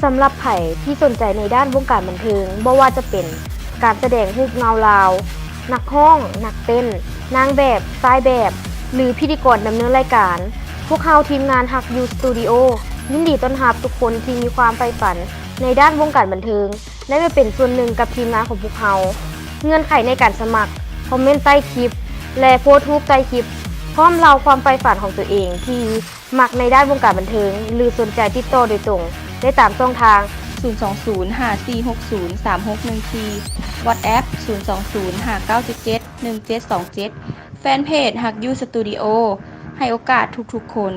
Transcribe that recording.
ສຳລັບໃຜທີ່ສົນໃຈໃນດ້ານວົງການບັນເທີງ, ບໍ່ວ່າຈະເປັນການສະແດງຮູບເງົາລາວ, ນັກຮ້ອງ, ນັກເຕັ້ນ, ນາງແບບ, ຊາຍແບບ ຫຼື ພິທີກອນດຳເນີນລາຍການ, ພວກເຮົາທີມງານຮັກຢູສະຕູດິໂອ ຍິນດີຕ້ອນຮັບທຸກຄົນທີ່ມີຄວາມໃຝ່ຝັນໃນດ້ານວົງການບັນເທີງ ໄດ້ມາເປັນສ່ວນໜຶ່ງກັບທີມງານຂອງພວກເຮົາ. ເງື່ອນໄຂໃນການສະໝັກ, ຄອມເມັນໃຕ້ຄລິບ ແລະ ໂພສຮູບໃຕ້ຄລິບ ພ້ອມເລົ່າຄວາມໃຝ່ຝັນຂອງຕົວເອງທີ່ມັກໃນດ້ານວົງການບັນເທີງ ຫຼື ສົນໃຈຕິດຕໍ່ໂດຍຕົງໄດ້ຕາມຊ່ອງທາງ ສູນສອງສູນ ຫ້າສີ່ຫົກສູນ ສາມຫົກໜຶ່ງສີ່, WhatsApp ສູນສອງສູນ ຫ້າເກົ້າເຈັດເຈັດ ໜຶ່ງເຈັດສອງເຈັດ, ແຟນເພຈຮັກຢູສະຕູດິໂອ. ໃຫ້ໂອກາດທຸກໆຄົນ.